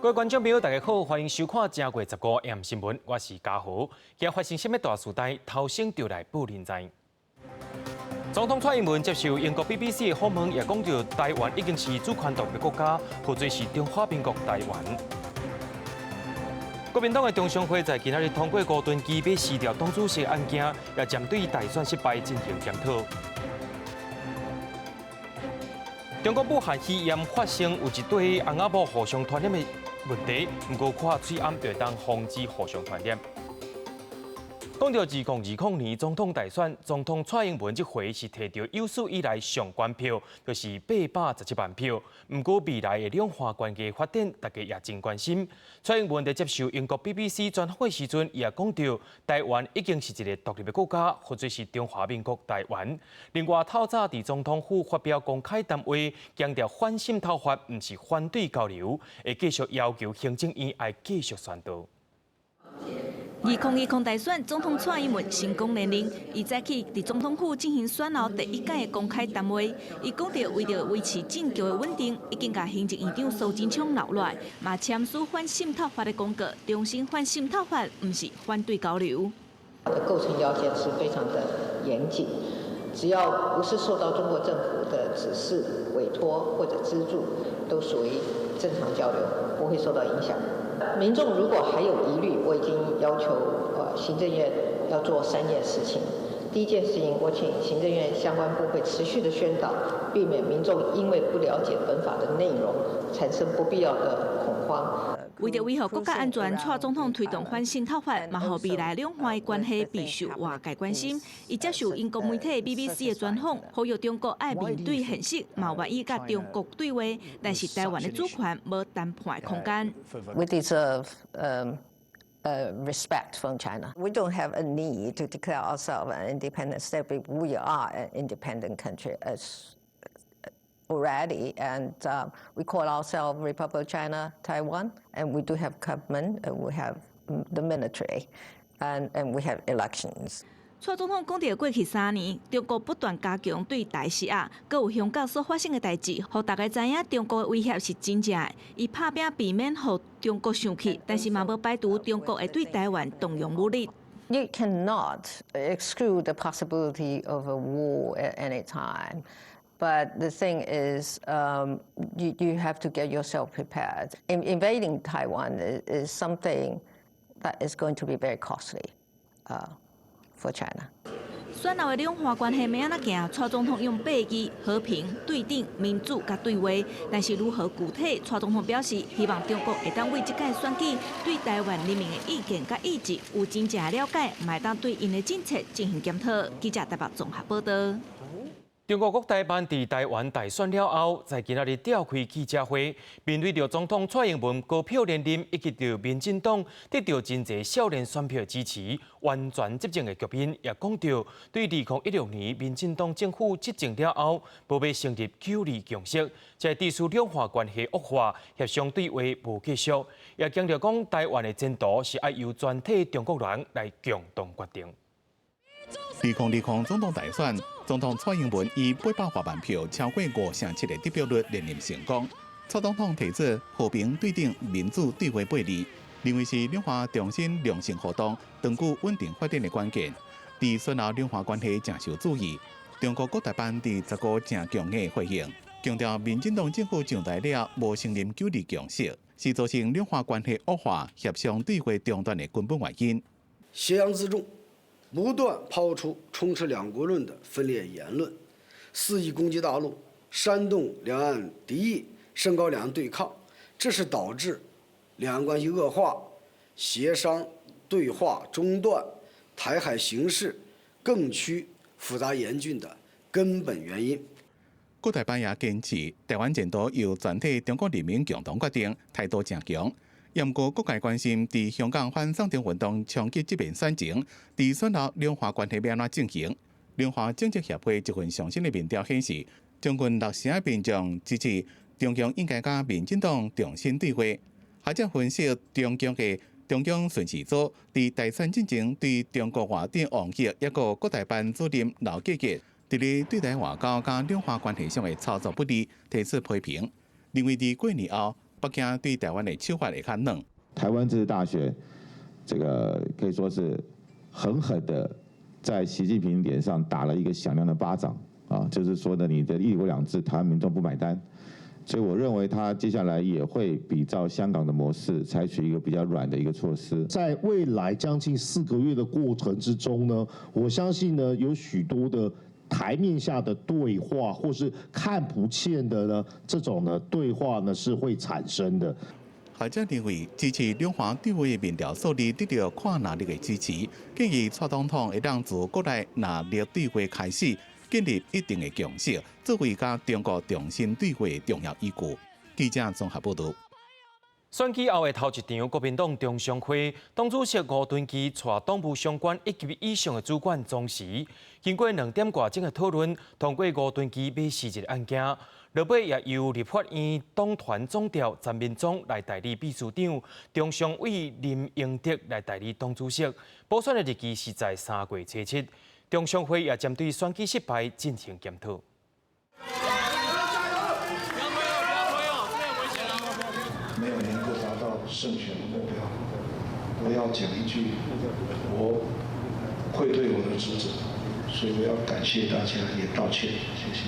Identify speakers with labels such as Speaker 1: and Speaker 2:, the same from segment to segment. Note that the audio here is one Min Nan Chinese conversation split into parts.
Speaker 1: 各位觀眾朋友，大家好，歡迎收看正月十五 M 新聞，我是嘉豪。今發生啥物大事代，頭先就來報恁知。總統蔡英文接受英國 BBC 的訪問，也講著台灣已經是主權獨立國家，號做是中華民國台灣。國民黨的中常會在今仔日通過吳敦義欲辭掉黨主席案件，也針對大選失敗進行檢討。中國武漢肺炎發生有一對翁仔某互相傳染的問題，毋過看喙罨就會當防止互相傳染。講著2020年總統大選，總統蔡英文這回是提著有史以來上懸票，就是817萬票。毋過未來的兩岸關係發展，大家也真關心。蔡英文佇接受英國 BBC 專訪的時陣，伊也講著台灣已經是一個獨立的國家，號做是中華民國台灣。另外，透早佇總統府發表公開談話，強調反滲透法毋是反對交流，會繼續要求行政院愛繼續宣導。
Speaker 2: 2020大選，總統蔡英文成功連任。伊早起佇總統府進行選後第一擺的公開談話，伊講著為著維持政局的穩定，已經共行政院長蘇貞昌留落來，嘛簽署反滲透法的公告，重申反滲透法毋是反對交流。
Speaker 3: 的構成要件是非常的嚴謹，只要不是受到中國政府的指示、委託或者資助，都屬於正常交流，不會受到影響。民眾如果還有疑慮，我已經要求行政院要做三件事情。第一件事情，我請行政院相關部會持續的宣導，避免民眾因為不了解本法的內容，產生不必要的恐慌。
Speaker 2: 為著維護國家安全，蔡總統推動反滲透法，嘛予未來兩岸的關係備受外界關心。伊接受英國媒體 BBC 的專訪，呼籲中國愛面對現實，嘛願意佮中國對話，但是台灣的主權無談判的空間。
Speaker 3: We deserve respect from China. We don't have a need to declare ourselves an independent state. We are an independent country as already, and we call ourselves Republic of China, Taiwan, and we do have government, and we have the military, and we have elections.
Speaker 2: 蔡總統講著過去3年，中國不斷加強對台施壓，閣有香港所發生的代誌，予大家知影中國的威脅是真正的。伊拍拚避免予中國生氣，但是嘛無排除中國會對台灣動用武力。
Speaker 3: You cannot exclude the possibility of a war at any time. But the thing is, you have to get yourself prepared. Invading Taiwan is something that is going to be very costly for China.
Speaker 2: 選後的兩岸關係欲按怎行？蔡總統用八字和平、對等、民主佮對話，但是如何具體？蔡總統表示，希望中國會當為這屆選舉對台灣人民的意見佮意志有真正了解，嘛會當對𪜶的政策進行檢討。記者台北綜合報道。
Speaker 1: 中國國台辦佇台灣大選了後，在今仔日召開記者會，面對著總統蔡英文高票連任，以及著民進黨得著真濟少年選票支持，完全執政的局面，也講著對2016年民進黨政府執政了後，無欲成立九二共識，才致使兩岸關係惡化，協商對話無繼續，也強調講台灣的前途是愛由全體中國人來共同決定。
Speaker 4: 2020總統大選，總統蔡英文以800外萬票，超過5成7的得票率連任成功。蔡總統提出和平、對等、民主對話八字，認為是兩岸重新良性互動、長久穩定發展的關鍵。佇選後兩岸關係誠受注意，中國國台辦佇十五誠強硬回應，強調民進黨政府上台了無承認九二共識，是造成兩岸關係惡化、協商對話中斷的根本原因。
Speaker 5: 挾洋自重，不斷拋出充斥兩國論的分裂言論，肆意攻擊大陸，煽動兩岸敵意，升高兩岸對抗，這是導致兩岸關係惡化、協商對話中斷、台海形勢更趨複雜嚴峻的根本原因。
Speaker 4: 國台辦也堅持，台灣前途由全體中國人民共同決定，態度誠強。毋過各界關心，佇香港反送中運動衝擊這邊選情，佇選後兩岸關係欲按怎進行？兩岸政策協會一份上新的民調顯示，將近六成的民眾支持中共應該佮民進黨重新對話。學者分析，中共的中央巡視組佇大選進前對中國外長王毅抑閣國台辦主任劉結一，佇咧對台外交佮兩岸關係上的操作不力，提出批評，認為佇過年後，北京對台灣的手法會較軟。
Speaker 6: 台灣這次大選，這個可以說是狠狠的在習近平臉上打了一個響亮的巴掌啊！就是說呢，你的一國兩制，台灣民眾不買單，所以我認為他接下來也會比照香港的模式，採取一個比較軟的一個措施。
Speaker 7: 在未來將近4個月的過程之中呢，我相信呢，有許多的台面下的對話，或是看不見的呢，這種呢對話呢是會產生的。
Speaker 4: 學者認為，支持兩岸對話的民調數字得到跨藍綠的支持，建議蔡總統會當自國內藍綠對話開始，建立一定的共識，作為佮中國重新對話的重要依據。記者綜合報導。
Speaker 1: 選舉後的頭一場國民黨中常會，黨主席吳敦義帶黨部相關一級以上的主管總辭，經過2點外鐘的討論，通過吳敦義欲辭職的案件。落尾也由立法院黨團總召陳明忠來代理秘書長，中常委林榮德來代理黨主席。補選的日期是在3月初7。中常會也針對選舉失敗進行檢討。
Speaker 8: 沒有能夠達到勝選的目標，我要講一句，我愧對我的職責，所以我要感謝大家，也道歉，謝謝。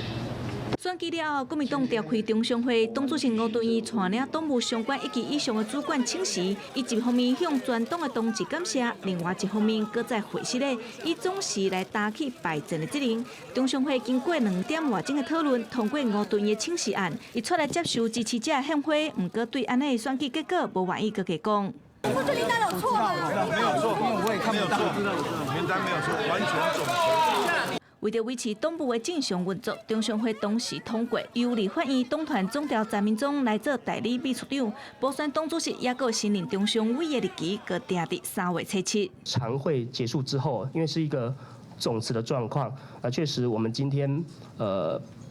Speaker 2: 選舉了後，國民黨召開中常會，黨主席吳敦義帶領黨務相關一級以上的主管請辭，伊一方面向全黨的同志感謝，另外一方面閣在會室內以總辭來擔起敗陣的責任。中常會經過2點外鐘的討論，通過吳敦義的請辭案，伊出來接受支持者獻花，毋過對按呢的選舉結果無滿意，閣加講。
Speaker 9: 這名單有錯嗎？
Speaker 8: 沒有錯，我也看不到，名單沒有錯，完全準確。
Speaker 2: 為著維持黨部的正常運作，中常會同時通過由立法院黨團總召陳明忠來做代理秘書長，補選黨主席也閣新任中常委的日期，閣定佇3月初7。
Speaker 10: 常會結束之後，因為是一個總辭的狀況，啊，確實我們今天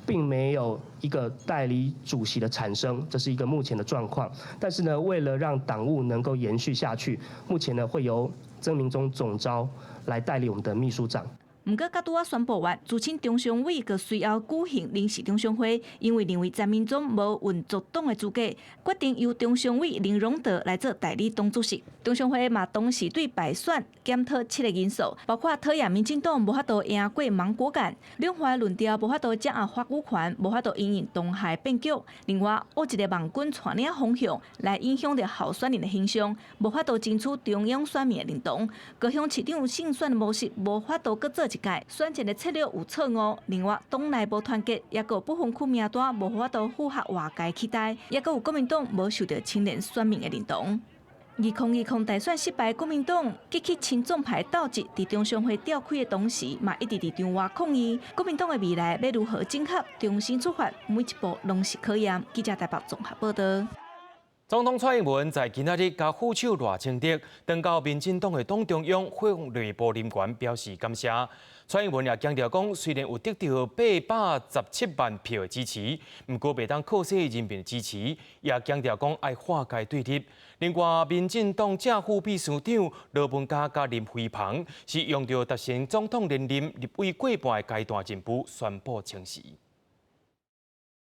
Speaker 10: 並沒有一個代理主席的產生，這是一個目前的狀況。但是呢，為了讓黨務能夠延續下去，目前呢會由曾銘宗總召來代理我們的秘書長。
Speaker 2: 毋過，佮拄仔宣布完，諮詢中常委閣隨後舉行臨時中常會，因為認為陳明忠無運作黨的資格，決定由中常委林榮德來做代理黨主席。中常會嘛同時對敗選檢討七個因素，包括討厭民進黨無法度贏過芒果乾，兩岸論調無法度掌握話語權，無法度因應當下變局。另外，有一个網軍帶領風向來影響著候選人的形象，無法度爭取中央選民的認同。高雄市長勝選的模式無法度閣做一屆，選戰的策略有錯誤。另外，黨內無團結，抑閣有不分區名單無法度符合外界期待，抑閣有國民黨無受著青年選民的認同。2020大選失敗，國民黨激起親總派鬥爭，佇中常會召開的同時，嘛一直佇場外抗議。國民黨的未來欲如何整合、重新出發，每一步攏是考驗。記者台北綜合報導。
Speaker 1: 總統蔡英文在今仔日佮副手賴清德，轉到民進黨的黨中央向內部人員表示感謝。蔡英文也強調講，雖然有得到817萬票的支持，毋過袂當靠勢人民的支持，也強調講愛化解對立。另外，民進黨正副秘書長羅文嘉佮林飛帆是用著達成總統連任立委過半的階段任務宣布請辭。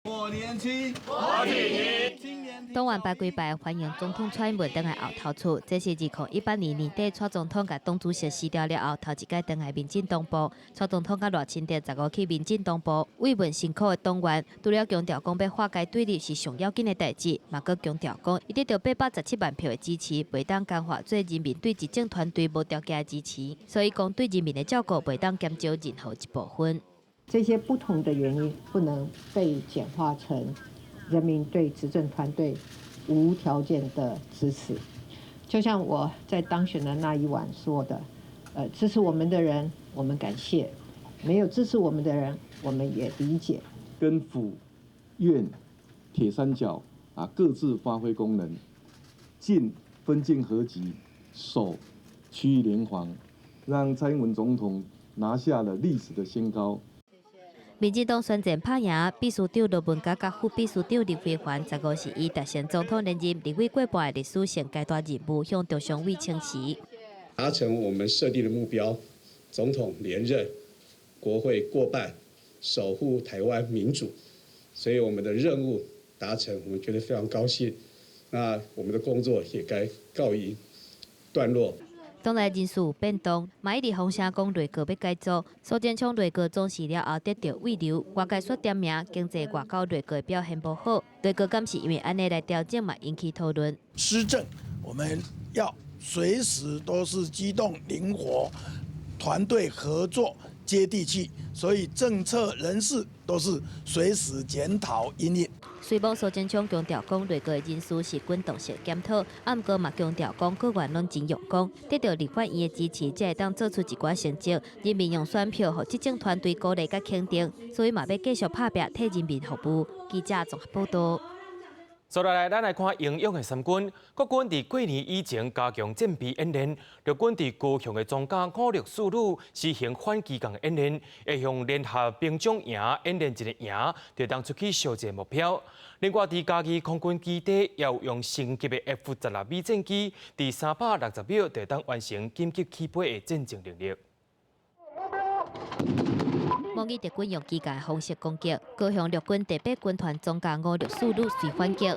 Speaker 11: 我年輕，我挺你。
Speaker 12: 黨員排規排歡迎總統蔡英文轉來後頭厝，這是2018年年底蔡總統共黨主席辭掉了後，頭一擺轉來民進黨部。蔡總統佮賴清德15去民進黨部慰問辛苦的黨員，除了強調講欲化解對立是上要緊的代誌，嘛閣強調講，伊得到817萬票的支持，袂當簡化做人民對執政團隊無條件的支持，所以講對人民的照顧袂當減少任何一部分。
Speaker 3: 這些不同的原因不能被簡化成人民對執政團隊無條件的支持。就像我在當選的那一晚說的，支持我們的人，我們感謝；沒有支持我們的人，我們也理解。
Speaker 13: 跟府院鐵三角啊各自發揮功能，進分進合擊，守區域聯防，讓蔡英文總統拿下了歷史的新高。
Speaker 12: 民進黨選戰拍贏，秘書長羅文嘉佮副秘書長林飛帆，15是以達成總統連任立委過半的歷史性階段任務，向中常委請辭。
Speaker 14: 達成我們設定的目標，總統連任，國會過半，守護台灣民主，所以我們的任務達成，我們覺得非常高興。那我們的工作也該告一段落。
Speaker 12: 黨內人事有變動，嘛一直風聲講內閣欲改組。蘇貞昌內閣總辭了後得著慰留，外界煞點名經濟外交內閣表現無好，內閣敢是因為按呢來調整嘛，引起討論。
Speaker 9: 施政我們要隨時都是機動靈活，團隊合作接地氣，所以政策人事都是隨時檢討因應。
Speaker 12: 雖罔蘇貞昌強調講內閣的人事是滾動式檢討，啊毋過嘛強調講閣員攏真用功，得著立法院的支持，才會當做出一寡成績。人民用選票予執政團隊鼓勵佮肯定，所以嘛欲繼續拍拚替人民服務。記者綜合報道。
Speaker 1: 接落來，咱來看英勇的三軍。國軍佇過年以前加強戰備演練，陸軍佇高雄的裝甲564旅實行反機共演練，會用聯合兵種營演練一个營，就當出去相戰目標。另外，佇嘉義空軍基地也有用升級的 F-16V 戰機，佇360秒就當完成緊急起飛的戰爭能力。
Speaker 12: 模擬敵軍用機械方式攻擊，高雄陸軍第八軍團裝甲564旅隨反擊。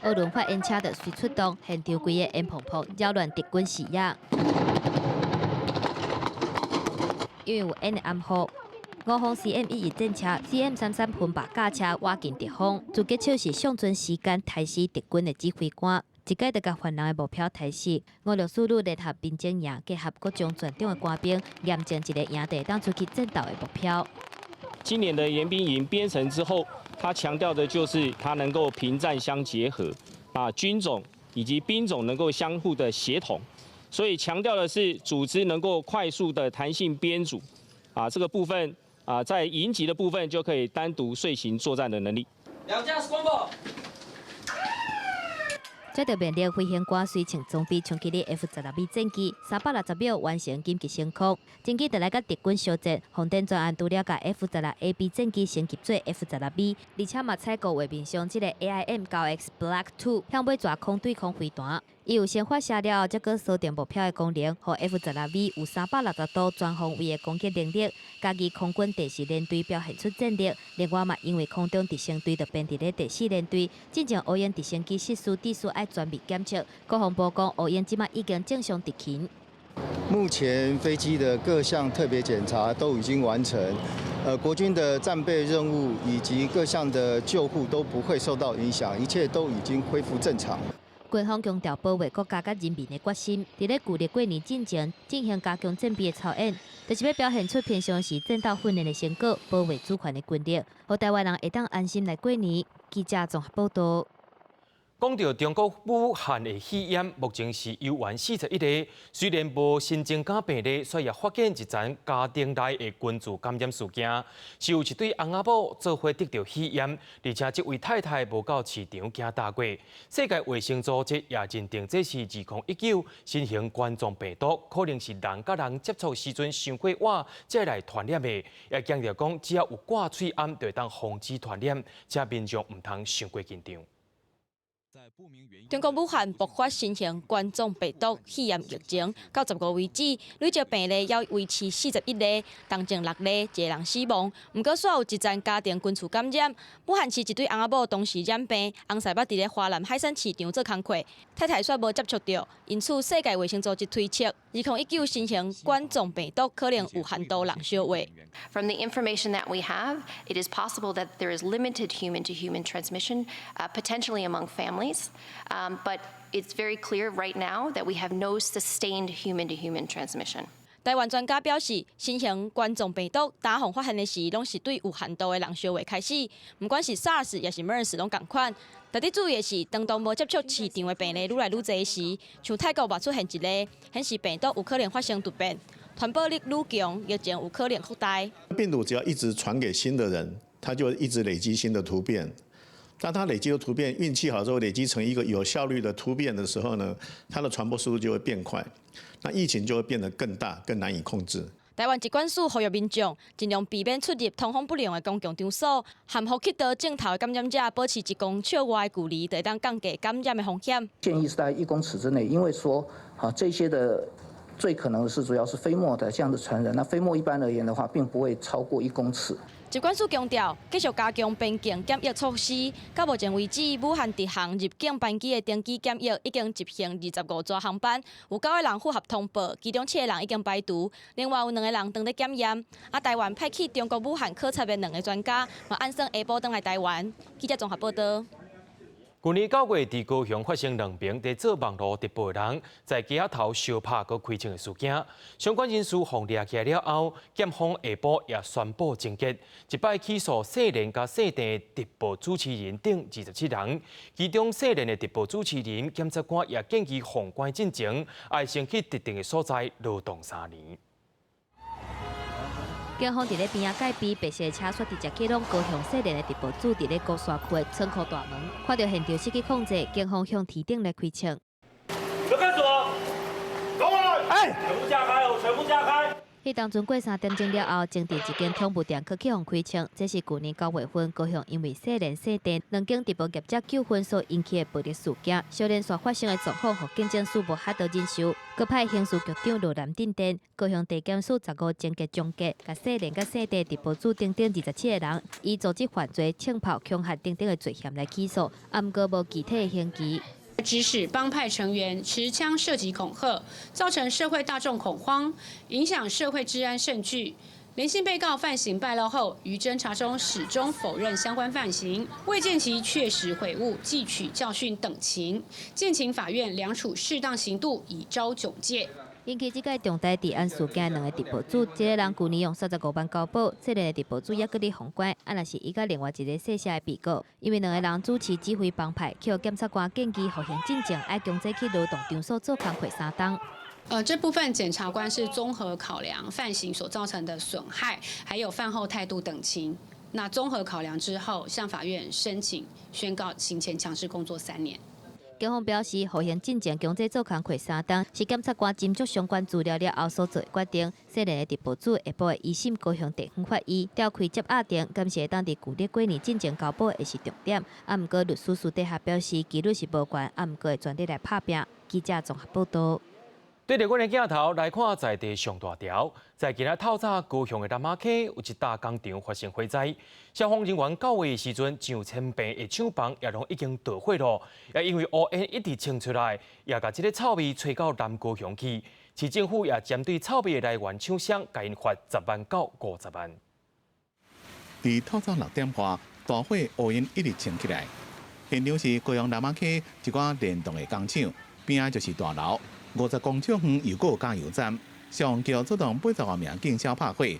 Speaker 12: 奧輪發煙車就隨出動，現場規个煙蓬蓬，擾亂敵軍視野。因為有煙的掩護，五方 CM-11戰車、CM-33噴靶駕車挖進敵方，狙擊手是上陣時間刣死敵軍的指揮官。一擺就共犯人的目標刣死。564旅聯合民兵營，結合各種專長的官兵，驗證一個營地當出去戰鬥的目標。
Speaker 15: 今年的研兵營編成之後，他強調的就是他能夠平戰相結合，啊，軍種以及兵種能夠相互的協同，所以強調的是組織能夠快速的彈性編組，啊，這個部分啊，在營級的部分就可以單獨遂行作戰的能力。
Speaker 11: 兩架廣播。
Speaker 12: 接著命令飛行官隨穿裝備衝擊的 F-16V 戰機，360秒完成緊急升空。戰機就來佮敵軍相戰，風電專案除了共 F-16AB 戰機升級做 F-16V，而且嘛採購畫面上這个 AIM-9X Block II 響尾蛇空對空飛彈。伊有先發射了後，才閣鎖定目標的功能，予 F-16V 有360度全方位的攻擊能力。嘉義空軍第四聯隊表現出戰力，另外嘛，因為空中直升隊就編佇咧第四聯隊，進前烏鷹直升機失事，必須愛全面檢測。國防部講，烏鷹這馬已經正常執勤。
Speaker 16: 目前飛機的各項特別檢查都已經完成，國軍的戰備任務以及各項的救護都不會受到影響，一切都已經恢復正常。
Speaker 12: 軍方強調保衛國家佮人民的決心，佇咧舊曆過年進前進行加強戰備的操演，就是欲表現出平常時戰鬥訓練的成果，保衛主權的軍力，予台灣人會當安心來過年。記者綜合報道。
Speaker 1: 講著中國武漢的肺炎，目前是猶原41例，雖然無新增加病例，卻也發現一層家庭內的群聚感染事件，是有一對翁仔某做伙得著肺炎，而且這位太太無到市場行踏過。世界衛生組織也認定這是2019新型冠狀病毒，可能是人佮人接觸時陣傷過倚，才來傳染的。也強調講，只要有掛喙罨，就會當防止傳染，請民眾毋通傷過緊張。
Speaker 17: 中國武漢爆發新型冠狀病毒肺炎疫情，到15為止，累計病例猶維持41例，當中六例一个人死亡。毋過，煞有一層家庭群聚感染。武漢市一對翁仔某同時染病，翁婿捌佇咧華南海鮮市場做工課，太太煞無接觸著。因此，世界衛生組織推測，2019新型冠狀病毒可能有限度人相話。
Speaker 18: From the information that we have, it is possible that there is limited human-to-human transmission, potentially among families. But it's very clear right now that we have no sustained human-to-human transmission.
Speaker 17: 台灣專家表示，新型冠狀病毒打風發現的時，攏是對有限度的人相話開始，毋管是 SARS 抑是 MERS 攏仝款。值得注意的是，當當無接觸市場的病例愈來愈濟時，像泰國嘛出現一例，顯示病毒有可能發生突變，傳播力愈強，疫情有可能擴大。
Speaker 19: 病毒只要一直傳給新的人，它就一直累積新的突變。當它累積的突變，運氣好之後累積成一個有效率的突變的時候呢，它的傳播速度就會變快，那疫情就會變得更大、更難以控制。
Speaker 17: 台灣疾管署呼籲民眾盡量避免出入通風不良的公共場所，和呼吸道症頭的感染者保持1公尺外的距離，就會當降低感染的風險。
Speaker 20: 建議是在1公尺之內，因為說啊這些的最可能是主要是飛沫的這樣的傳染。那飛沫一般而言的話，並不會超過1公尺。
Speaker 17: 疾管署強調，繼續加強邊境檢疫措施。到目前為止，武漢直航入境班機的登機檢疫已經執行25座航班，有九個人符合通報，其中七個人已經排除，另外有兩個人當咧檢驗。啊，台灣派去中國武漢考察的兩个專家，嘛按算下晡轉來台灣。記者綜合報道。
Speaker 1: 去年9月，佇高雄發生兩名佇做網路直播的人，在街仔頭相拍閣開槍的事件，相關人士予掠起來了後，檢方下晡也宣布偵結，這擺起訴世聯佮世電直播主持人等27人，其中世聯的直播主持人，檢察官也建議放監進前，愛先去特定的所在勞動3年。
Speaker 12: 警方佇咧邊仔戒備，白色車煞直接去攏高雄世聯的直播主佇咧鼓山區的倉庫大門，看著現場失去控制，警方向天頂來開槍。
Speaker 21: 要幹什麼？走來！哎，全部架開哦，全部架開！
Speaker 12: 彼當陣過3點鐘了後，前佇一間寵物店閣去予開槍。這是舊年9月份高雄因為世聯世電兩間直播業者糾紛所引起的暴力事件，小連續發生的狀況，予警政署無法度忍受，閣派刑事局長羅南鎮電，高雄地檢署15偵結終結，共世聯佮世電直播主等等27個人，以組織犯罪、槍炮恐嚇等等的罪嫌來起訴，啊，毋過無具體的刑期。
Speaker 22: 指使幫派成員持槍射擊恐嚇，造成社會大眾恐慌，影響社會治安甚巨。連姓被告犯行敗露後，於偵查中始終否認相關犯行，未見其確實悔悟、汲取教訓等情，建請法院量處適當刑度，以昭炯戒。
Speaker 12: 引起這個重大治安事件，兩个直播主，一个人舊年用35萬交保，這个直播主猶閣咧封關。啊，若是伊佮另外一个細細的被告，因為兩个人主持指揮幫派，予檢察官建議服刑進前愛強制去勞動場所做工課3冬。
Speaker 22: 這部分檢察官是綜合考量犯行所造成的損害，還有犯後態度等情。那綜合考量之後，向法院申請宣告刑前強制工作3年。
Speaker 12: 警方表示，服刑進前強制做工課3冬，是檢察官斟酌相關資料了後所做的決定。世聯的直播主下晡會一審高雄地方法院調開接押庭，感謝當地舊曆過年進前交保會是重點。啊，毋過律師私底下表示，幾率是無懸，啊，毋過會全力來拍拚。記者綜合報道。
Speaker 1: 對著阮的鏡頭來看，在地上大條，在今仔透早高雄的南仔溪有一棟工廠發生火災，消防人員到位的時陣，上千坪的廠房也攏已經著火囉。也因為烏煙一直衝出來，也共這个臭味吹到南高雄去。市政府也針對臭味的來源廠商，共𪜶罰10萬到50萬。
Speaker 4: 佇透早6點外，大火烏煙一直衝起來，現場是高雄南仔溪一寡連棟的工廠，邊仔就是大樓。50公尺遠又閣有加油站，消防局出動80外名警消拍火，2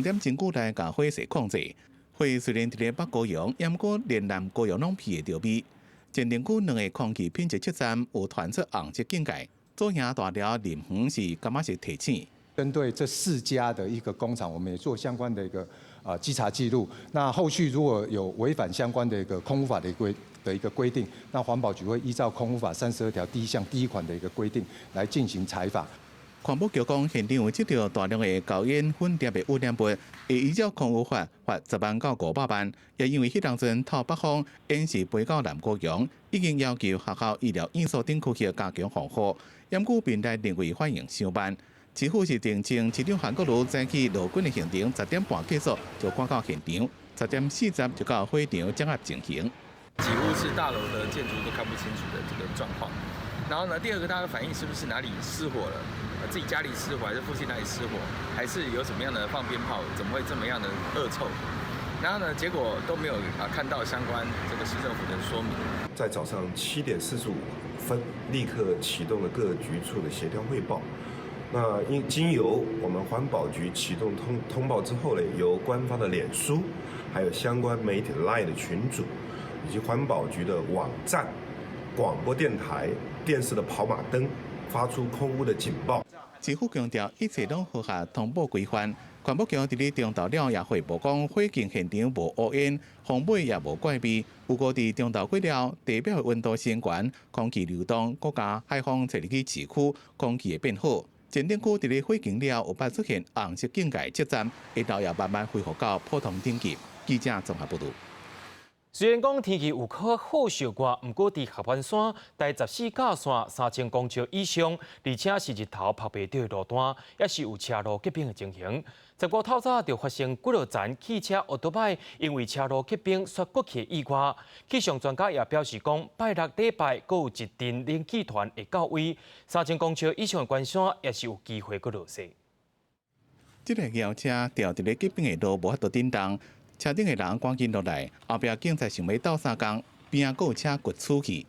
Speaker 4: 點鐘久內共火勢控制。火雖然佇咧北高雄，毋過連南高雄攏鼻會著味。前鎮區兩个空氣品質測站有傳出紅色警戒，左營大寮林園是感覺是提醒。
Speaker 23: 針對這四家的一個工廠，我們也做相關的一個啊稽查記錄。那後續如果有違反相關的一個空污法的一個規定，那環保局會依照空污法32條第一項第一款的一個規定來進行裁罰。
Speaker 4: 環保局講，現場有積著大量的高煙粉粒的污染物，會依照空污法罰10萬到500萬。也因為彼當陣透北風，煙是飛到南高雄，已經要求學校、醫療院所等區域加強防護。毋過民內認為反應傷慢。市府是澄清，市長韓國瑜早起路軍的行程10點半結束，就趕到現場，10點40就到火場掌握情形。
Speaker 24: 幾乎是大樓的建築都看不清楚的這個狀況。然後呢，第二個大家反應是不是哪裡失火了？自己家裡失火，還是附近哪裡失火？還是有什麼樣的放鞭炮？怎麼會這麼樣的惡臭？然後呢，結果都沒有啊看到相關這個市政府的說明。
Speaker 25: 在早上7點45分，立刻啟動了各局處的協調匯報。那因經由我們環保局啟動通報之後呢，由官方的臉書，還有相關媒體的 LINE 的群組，以及環保局的網站、廣播電台、電視的跑馬燈，發出空污的警報。
Speaker 4: 政府強調，一切攏符合通報規範。環保局佇咧中晝了也回報講，火警現場無烏煙，風尾也無怪味。不過佇中晝過了，地表的溫度升懸，空氣流動，閣共海風吹入去市區，空氣會變好。前鎮區佇咧火警了後，有捌出現紅色警戒測站，下晝也慢慢恢復到普通等級。記者綜合報導。
Speaker 1: 雖然講天氣有較好小可，毋過佇合歡山台十四甲線3000公尺以上，而且是日頭曝袂著的路段，也是有車路結冰的情形。15透早就發生幾落層汽車歐多擺因為車路結冰煞過去的意外。氣象專家也表示講，拜六禮拜閣有一陣冷氣團會到位，3000公尺以上的懸山也是有機會閣落雪。
Speaker 4: 這个轎車掉佇咧結冰的路無法度振動。車頂的人趕緊落來，後壁警察想欲鬥相共，邊仔閣有車掘出去。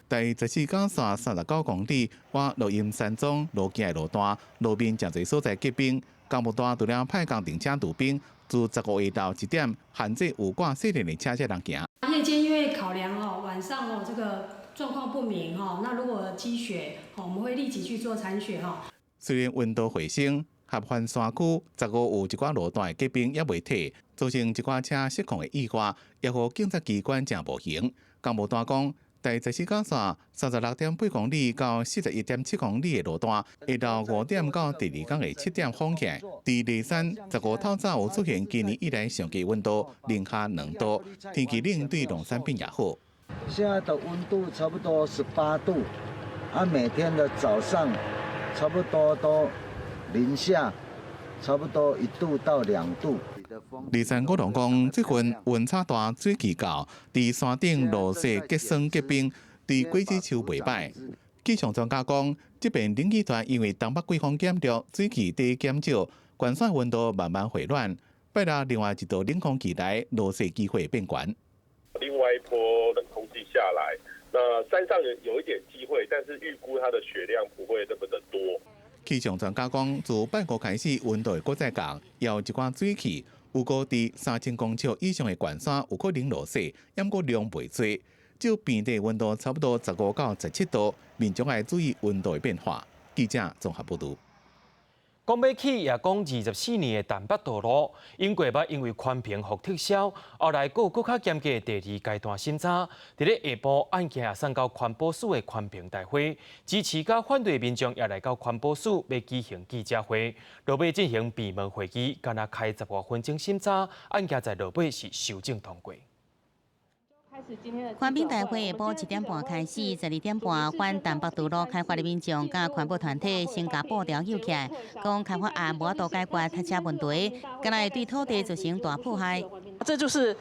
Speaker 4: 第十四甲線39公里，往落鶯山莊路徑的路段，路面誠濟所在結冰，工務單除了派工程車除冰，自15下晝1點限制有掛細鏈的車才通行。
Speaker 5: 夜間因為考量哦，晚上哦這個狀況不明哦，那如果積雪，我們會立即去做鏟雪哈。
Speaker 4: 雖然溫度回升，合歡山區15有一寡路段的結冰猶未退，造成一寡車失控的意外，也予警察機關誠無閒。工務單講，第十四甲線36.8公里到41.7公里的路段，下晝5點到第二工的7點封起來。佇梨山15透早有出現今年以來上低溫度零下2度，天氣冷對農產品也好。
Speaker 6: 現在的溫度差不多18度，啊，每天的早上差不多都零下，差不多1度到2度。
Speaker 4: 梨山果農講，這份溫差大、水汽夠，佇山頂落雪結霜結冰，對果子樹袂䆀。氣象專家講，這邊冷氣團因為東北季風減弱，水汽佇減少，懸山溫度慢慢回暖。拜六另外一道冷空氣來，落雪機會變懸。
Speaker 7: 另外一波冷空氣下來，那山上有一點機會，但是預估它的雪量不會那麼的多。
Speaker 4: 氣象專家講，自拜五開始，溫度會閣再降，也有一寡水汽，有估佇3000公尺以上的懸山有可能落雪，毋過量袂濟。照平地溫度差不多15到17度，民眾愛注意溫度的變化。記者綜合報導。
Speaker 1: 講欲起也講24年的淡北道路，頂個禮因為環評予撤銷，後來閣有閣較嚴格的第二階段審查。佇咧下晡案件也送到環保署的環評大會，支持佮反對民眾也來到環保署欲舉行記者會，落尾進行閉門會議，干焦開10外分鐘審查，案件在落尾是修正通過。
Speaker 8: 環評大會下晡1點半開始，12點半反淡北道路開發的民眾佮環保團體先共布條莜起來，講開發案無法度解決塞車問題，敢若會對土地造成大破壞。
Speaker 10: 這就是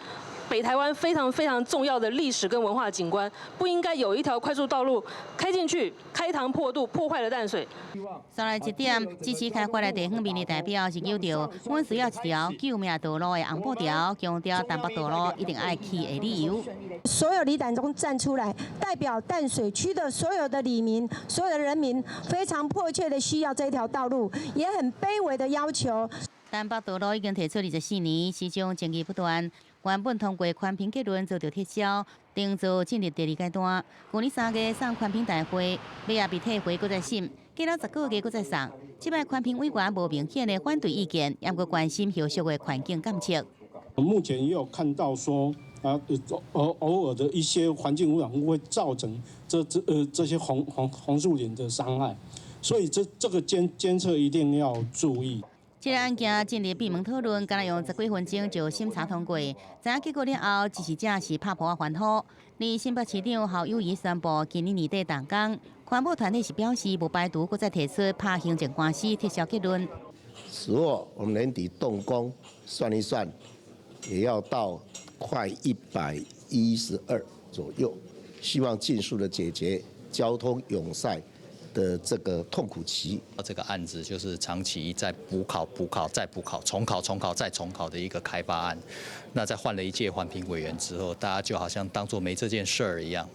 Speaker 10: 北台灣非常非常重要的歷史跟文化景觀，不應該有一條快速道路開進去，開膛破肚，破壞了淡水。
Speaker 8: 上來1點，支持開發的地方民意代表是強調，阮需要一條救命道路的紅布條，強調淡北道路一定愛起的理由。
Speaker 26: 所有里黨中站出來，代表淡水區的所有的里民、所有的人民，非常迫切的需要這條道路，也很卑微的要求。
Speaker 8: 淡北道路已經提出24年，始終爭議不斷。原本通過環評結論遭著撤銷，定做進入第二階段。去年3月送環評大會，尾仔被退回，閣再審，過了10個月閣再送。這擺環評委員無明顯的反對意見，也毋過關心後續的環境監測。
Speaker 27: 目前也有看到說，啊，偶偶爾的一些環境污染物會造成這些紅樹林的傷害，所以這個監測一定要注意。
Speaker 8: 這個案件進入閉門討論，干焦用10幾分鐘就審查通過。知影結果了後，支持者是拍噗仔歡呼。而新北市長侯友宜宣布，今年年底動工。環保團體是表示，無排除閣再提出拍行政官司撤銷結論。
Speaker 28: 如果我們年底動工，算一算，也要到快112左右。希望盡速的解決交通壅塞的這個痛苦期。
Speaker 29: 這個案子就是長期在補考、補考、再補考、重考、重考、再重考的一個開發案。那在換了一屆環評委員之後，大家就好像當作沒這件事兒一樣，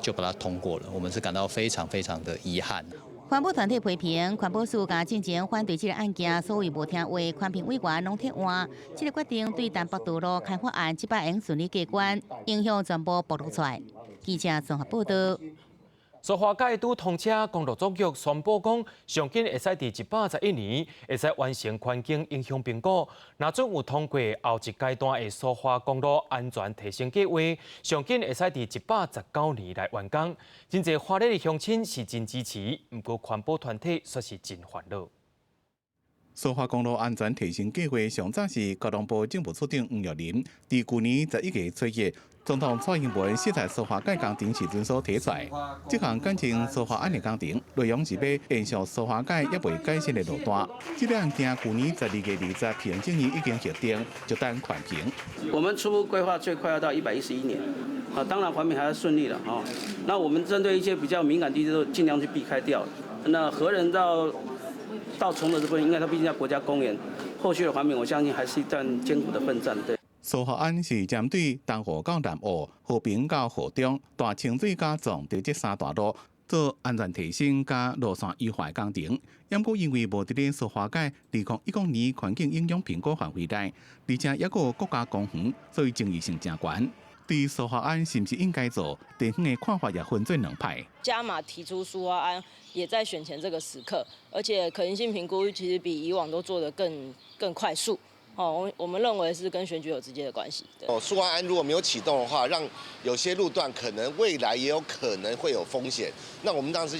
Speaker 29: 就把它通過了。我們是感到非常非常的遺憾。
Speaker 8: 環保團體批評環保署共進前反對這個案件，所謂無聽話，環評委員攏撤換。這個決定對淡北道路開發案這擺會順利過關，影響全部暴露出來。記者綜合報道。
Speaker 1: 蘇花改拄通車，公路總局宣布講，上緊會使佇111年會使完成環境影響評估。若準有通過後一階段的蘇花公路安全提升計劃，上緊會使佇119年來完工。真濟花蓮的鄉親是真支持，毋過環保團體卻是真煩惱。
Speaker 4: 蘇花公路安全提升計劃上早是交通部政務處長黃玉仁，佇舊年11月初一，總統蔡英文視察蘇花改工程時陣所提出來。這項簡稱蘇花案的工程，內容是欲延續蘇花改猶未改善的路段。這個案件舊年12月20行政院已經核定，就等環評。
Speaker 2: 我們初步規劃最快要到111年，啊，當然環評還要順利了哦。那我們針對一些比較敏感地區都盡量去避開掉。那和仁到崇德這部分，應該它畢竟在國家公園，後續的環評，我相信還是一段艱苦的奮戰。對。
Speaker 4: 蘇花案是針對東湖到南澳、和平到河中、大清水佮撞著這三大路做安全提升佮路線優化工程。毋過因為無佇咧蘇花改2010年環境影響評估範圍內，而且猶閣有國家公園，所以爭議性誠懸。對蘇花案是毋是應該做，地方的看法也分做兩派。
Speaker 3: 加碼提出蘇花案，也在選前這個時刻，而且可行性評估其實比以往都做得更快速。哦，我們認為是跟選舉有直接的關係。
Speaker 9: 哦，蘇花案如果沒有啟動的話，讓有些路段可能未來也有可能會有風險。那我們當時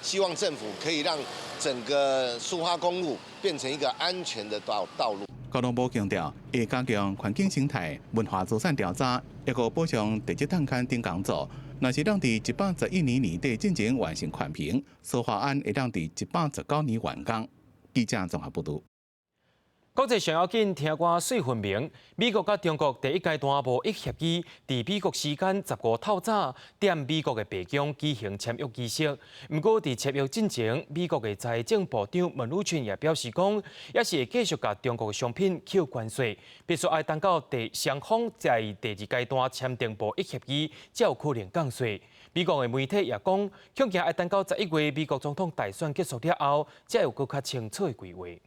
Speaker 9: 希望政府可以讓整個蘇花公路變成一個安全的道路。
Speaker 4: 交通部強調，會加強環境生態、文化資產調查，抑閣補充地質探勘等工作。若是當佇111年年底進前完成環評，蘇花案會當佇119年完工。記者綜合報導。
Speaker 1: 國際上要緊，聽歌媠分明。美國佮中國第一階段貿易協議，佇美國時間15透早，佇美國的白宮舉行簽約儀式。毋過，佇簽約進前，美國的財政部長孟魯群也表示講，猶是會繼續共中國的商品扣關稅，必須愛等到第雙方在第二階段簽訂貿易協議，才有可能降稅。美國的媒體也講，恐驚愛等到11月美國總統大選結束了後，才有閣較清楚的規劃。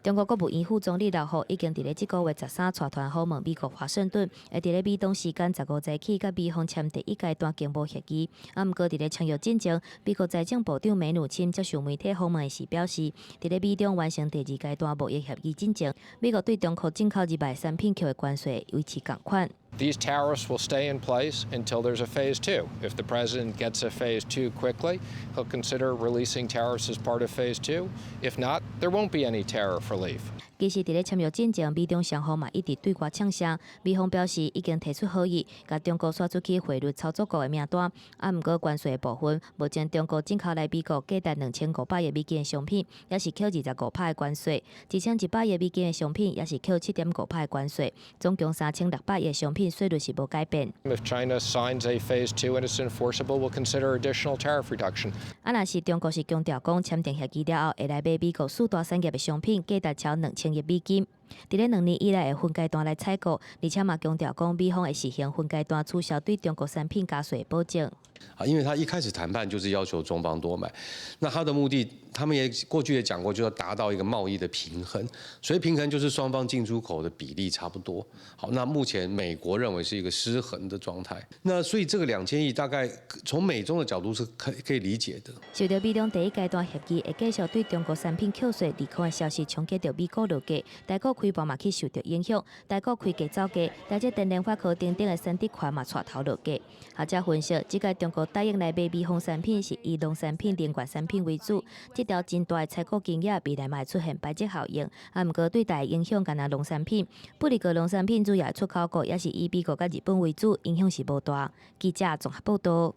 Speaker 12: 中國國務院副總理劉鶴已經佇咧這個月13帶團訪問美國華盛頓，會佇咧美東時間15早起，佮美方簽第一階段經貿協議。啊，毋過佇咧簽約進前，美國財政部長梅努欽接受媒體訪問時表示，佇咧美中完成第二階段貿易協議進前，美國對中國進口入來產品扣的關稅維持仝款。
Speaker 11: These tariffs will stay in place until there's a phase two. If the president gets a phase two quickly, he'll consider releasing tariffs as part of phase two. If not, there won't be any tariff relief.
Speaker 12: 其實，佇咧簽約進前，美中雙方嘛一直對外嗆聲。美方表示已經提出好意，共中國徙出去匯率操作國的名單。啊，毋過關稅的部分，目前中國進口來美國價值2500億美金的商品，猶是扣25%的關稅；1100億美金的商品，猶是扣7.5%的關稅。總共3600億的商品稅率是無改變。
Speaker 11: If China signs a phase two and it's enforceable, we'll consider additional tariff reduction.
Speaker 12: 啊，若是中國是強調講簽訂協議了後，會來買美國四大產業的商品，價值超2000億美金。佇咧2年以內會分階段來採購，而且嘛強調講美方會實行分階段取消對中國產品加稅的保證。
Speaker 13: 啊，因為他一開始談判就是要求中方多買，那他的目的，他們也過去也講過，就要達到一個貿易的平衡，所以平衡就是雙方進出口的比例差不多。好，那目前美國認為是一個失衡的狀態，那所以這個2000億大概從美中的角度是可以理解的。
Speaker 12: 受著美中第一階段協議會繼續對中國產品扣稅利空的消息衝擊著美股落價，台股開盤嘛去受著影響，台股開低走低，台積電、聯發科等等的產值權嘛帶頭落價。學者分析，這個中國答應來買美方產品是以農產品、能源產品為主，這條真大的採購金額未來嘛會出現排擠效應。啊，毋過對台影響干焦農產品，不過農產品主要出口國猶是以美國佮日本為主，影響是無大。記者綜合報導。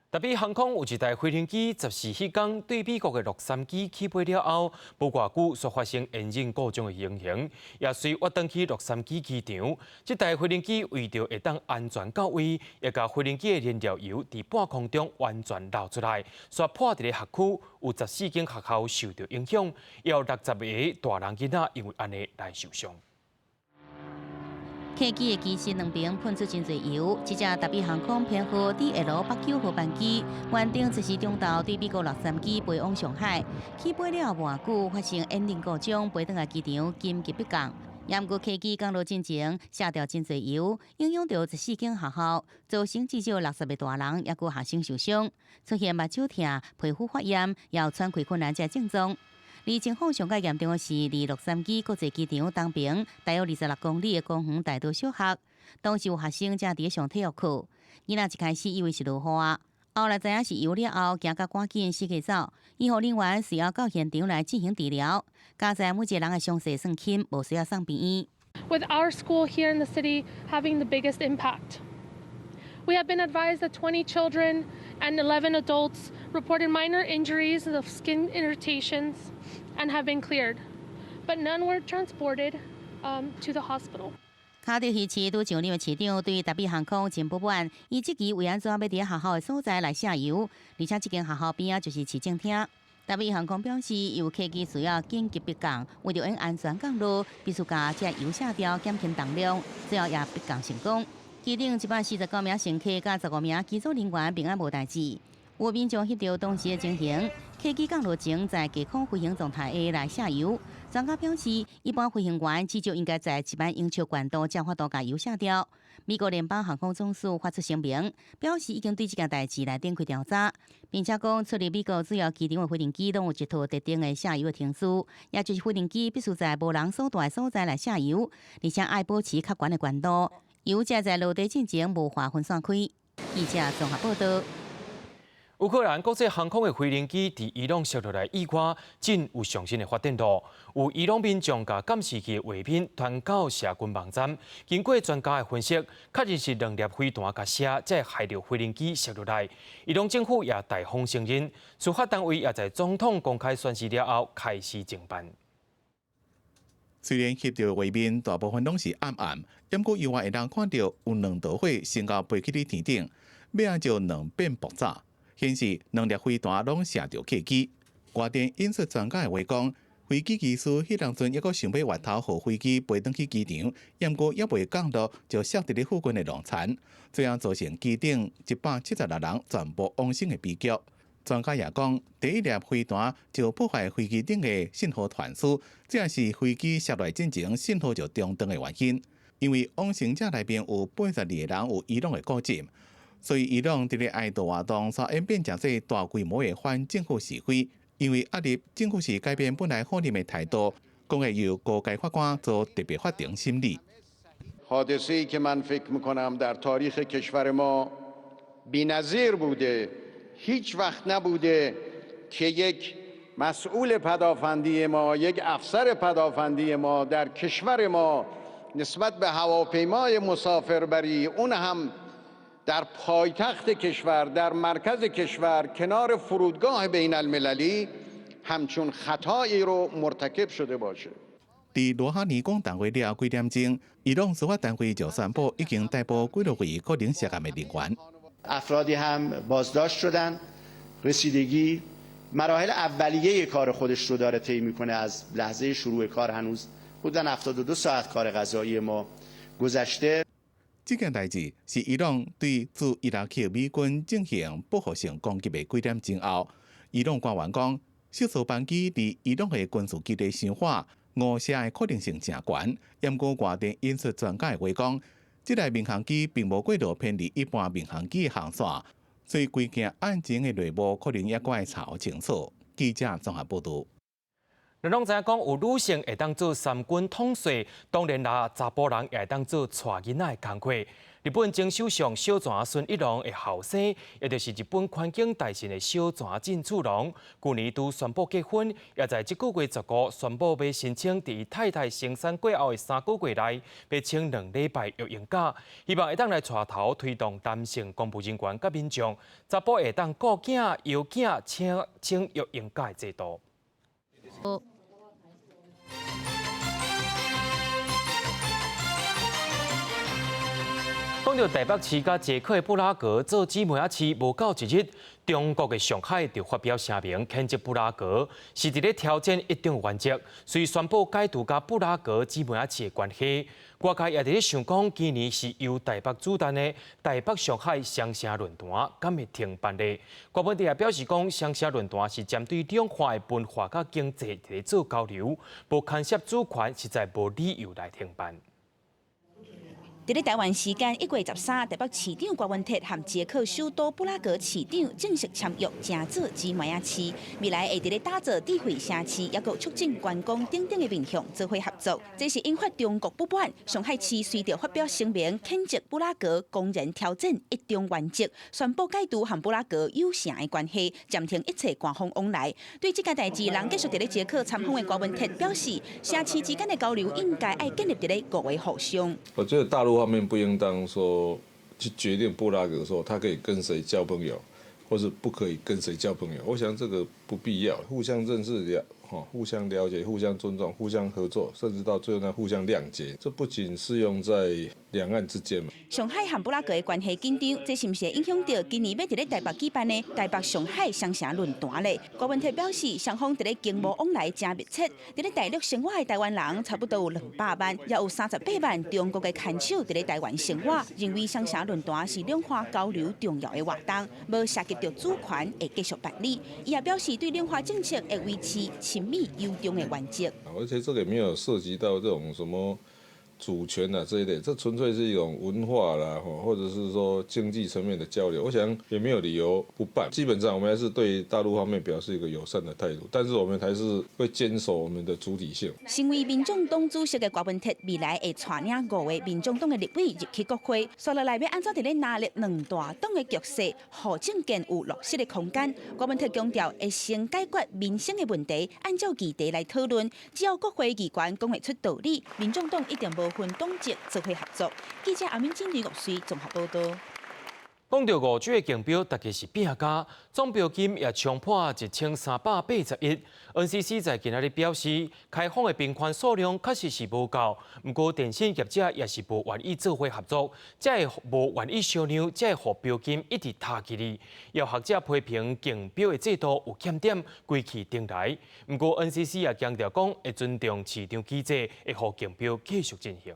Speaker 1: 達美航空有一台飛行機14彼工對美國的洛杉磯起飛了後，無偌久煞發生引擎故障的情形，也隨挖轉去洛杉磯機場。這台飛行機為著會當安全到位，也共飛行機的燃料油佇半空中完全漏出來，煞潑佇咧學區，有14間學校受著影響，也有60個大人囡仔因為按呢來受傷。
Speaker 8: 客機的機身兩邊噴出真濟油，這架達美航空編號 DL 89號班機，原定14中晝對美國洛杉磯飛往上海，起飛了無偌久發生引擎故障，飛轉來機場緊急迫降。毋過客機降落進前，卸掉真濟油，影響著14間學校，造成至少60個大人抑閣學生受傷，出現目睭疼、皮膚發炎，也有喘氣困難這症狀。而情況上較嚴重的是，佇洛杉磯國際機場東邊大約26公里的公園大道小學，當時有學生正佇咧上體育課，囡仔一開始以為是落雨，後來知影是油了後，驚甲趕緊四界走。醫護人員隨後到現場來進行治療。佳哉每一個人的傷勢算輕，無需要送病院。
Speaker 14: With our school here in the city having the biggest impact. We have been advised that 20 children and 11 adults reported minor injuries of skin irritations and have been cleared, but none were transported to the hospital.
Speaker 8: 卡特希市拄上任的市長對達美航空真不滿，伊質疑為按怎欲佇學校的所在來卸油，而且這間學校邊仔就是市政廳。達美航空表示，有客機需要緊急迫降，為著安全降落，必須共這油卸掉減輕重量，最後也迫降成功。機頂149名乘客佮15名機組人員平安無代誌。有民眾翕著當時的情形，客機降落前在低空飛行狀態下來卸油。專家表示，一般飛行員至少應該在一萬英尺懸度才有法度共油卸掉。美國聯邦航空總署發出聲明，表示已經對這件代誌來展開調查，並且講出入美國主要機場的飛行機攏有一套特定的卸油的程序，也就是飛行機必須在無人所蹛的所在來卸油，而且愛保持較懸的懸度，油才在落地進前無法分散開。記者綜合報道。
Speaker 1: 烏克蘭國際航空的飛行機佇伊朗摔落來意外，真有上新的發展咯。有伊朗民眾共監視器的畫面傳到社群網站，經過專家的分析，確認是兩粒飛彈共射，才會害著飛行機摔落來。伊朗政府也大方承認，司法單位也在總統公開宣誓了後開始偵辦。
Speaker 4: 雖然翕著畫面大部分攏是暗暗，毋過猶原會當看著有兩道火先後飛去佇天頂，尾仔就兩變爆炸。顯示兩粒飛彈攏射著客機。外電引述專家的話講，飛機機師彼當陣猶閣想欲越頭予飛機飛轉去機場，毋過猶未降落就摔佇咧附近的農田，最後造成機頂176人全部往生的悲劇。專家也講，第一粒飛彈就破壞飛機頂的信號傳輸，這也是飛機摔落進前信號就中斷的原因。因為往生者內面有82個人有伊朗的國籍。所以，伊朗佇咧哀悼活動，煞演變成做大規模的反政府示威。因為壓力，政府是改變本來否認的態度，講會由高階法官做特別法庭審理。
Speaker 15: حادثه ای که من فکر میکنم در تاریخ کشور ما بی‌نظیر بوده هیچ وقت نبوده که یک مسئول پدافندی ما یک افسر پدافندی ما در کشور ما نسبت به هواپیمای مسافربری اون هم در پایتخت کشور در مرکز کشور کنار فرودگاه بین المللی همچون خطایی رو مرتکب شده باشه。
Speaker 4: 佇羅哈尼講談話了後幾點鐘，伊朗司法單位就宣布已經逮捕幾落位可能涉案的人員。
Speaker 16: افرادی هم بازداشت شدن رسیدگی مراحل اولیه کار خودش رو داره طی میکنه از لحظه شروع کار هنوز حدود 72 ساعت کار قضایی ما گذشته。
Speaker 4: 這件代誌是伊朗對駐伊拉克美軍進行報復性攻擊的幾點鐘後，伊朗官員講，失事班機佇伊朗的軍事基地傷火，誤射的可能性誠懸。毋過外電引述專家的話講，這台民航機並無過度偏離一般民航機的航線，所以規件案情的內幕可能猶閣愛查清楚。記者綜合報導。
Speaker 1: 咱攏知影講，有女性會當做三軍統帥，當然啦，查埔人也會當做帶囡仔的工課。日本前首相小泉純一郎的後生，也就是日本環境大臣的小泉進次郎，舊年拄宣布結婚，也在這個月15宣布欲申請佇伊太太生產過後的3個月內，欲請2禮拜育嬰假，希望會當來帶頭推動男性公務人員佮民眾，查埔會當顧囝、枵囝請請育嬰假的制度。講著台北市佮捷克的布拉格做姊妹仔市，無夠一日，中國的上海就發表聲明，譴責布拉格是佇咧挑戰一中原則，所以宣布解除佮布拉格姊妹仔市的關係。外界也佇咧想講，今年是由台北主辦的台北上海雙城論壇，敢會停辦咧？郭文也表示講，雙城論壇是針對兩岸的文化佮經濟佇咧做交流，無牽涉主權，實在無理由來停辦。
Speaker 17: 佇咧台灣時間1月13，台北市長柯文哲和捷克首都布拉格市長正式簽約，成做姊妹仔市。未來會佇咧打造智慧城市，抑閣促進觀光等等的面向做伙合作。這是引發中國不滿，上海市隨著發表聲明，譴責布拉格公然挑戰一中原則，宣布解除和布拉格友城的關係，暫停一切官方往來。對這件代誌，人繼續佇咧捷克參訪的柯文哲表示，城市之間的交流應該愛建立佇咧五個互相。
Speaker 18: 我覺得大陸方面不應當說去決定布拉格說他可以跟誰交朋友，或是不可以跟誰交朋友。我想這個不必要，互相認識了，互相了解、互相尊重、互相合作，甚至到最後呢，互相諒解。這不僅適用在兩岸之間嘛。
Speaker 17: 上海和布拉格的關係緊張，這是毋是會影響著今年欲佇咧台北舉辦的台北上海雙城論壇咧？柯文哲表示，雙方佇咧經貿往來誠密切，佇咧大陸生活的台灣人差不多有200萬，也有38萬中國的牽手佇咧台灣生活，認為雙城論壇是兩岸交流重要的活動，無涉及著主權會繼續辦理。伊也表示，對兩岸政策會維持親密友中的原則。
Speaker 18: 而且這個也沒有涉及到這種什麼主權啊這一類，這純粹是一種文化啦，或者是說經濟層面的交流。我想也沒有理由不辦。基本上我們還是對大陸方面表示一個友善的態度，但是我們還是會堅守我們的主體性。
Speaker 17: 身為民眾黨主席的柯文哲，未來會帶領五个民眾黨的立委入去國會，紲落來欲按怎佇咧拿捏兩大黨的局勢，予政見有落實的空間。柯文哲強調，會先解決民生的問題，按照議題來討論。只要國會議員講會出道理，民眾黨一定無分黨籍做伙合作。記者阿敏金呂國水綜合報導。
Speaker 1: 講著5G 的競標，大家是拼價，總標金也衝破1380億。NCC 在今仔日表示，開放的頻寬數量確實是無夠，毋過電信業者也是無願意做伙合作，才會無願意相讓，才會予標金一直拖起去。有學者批評競標的制度有欠點，歸去重來。毋過 NCC 也強調講，會尊重市場機制，會予競標繼續進行。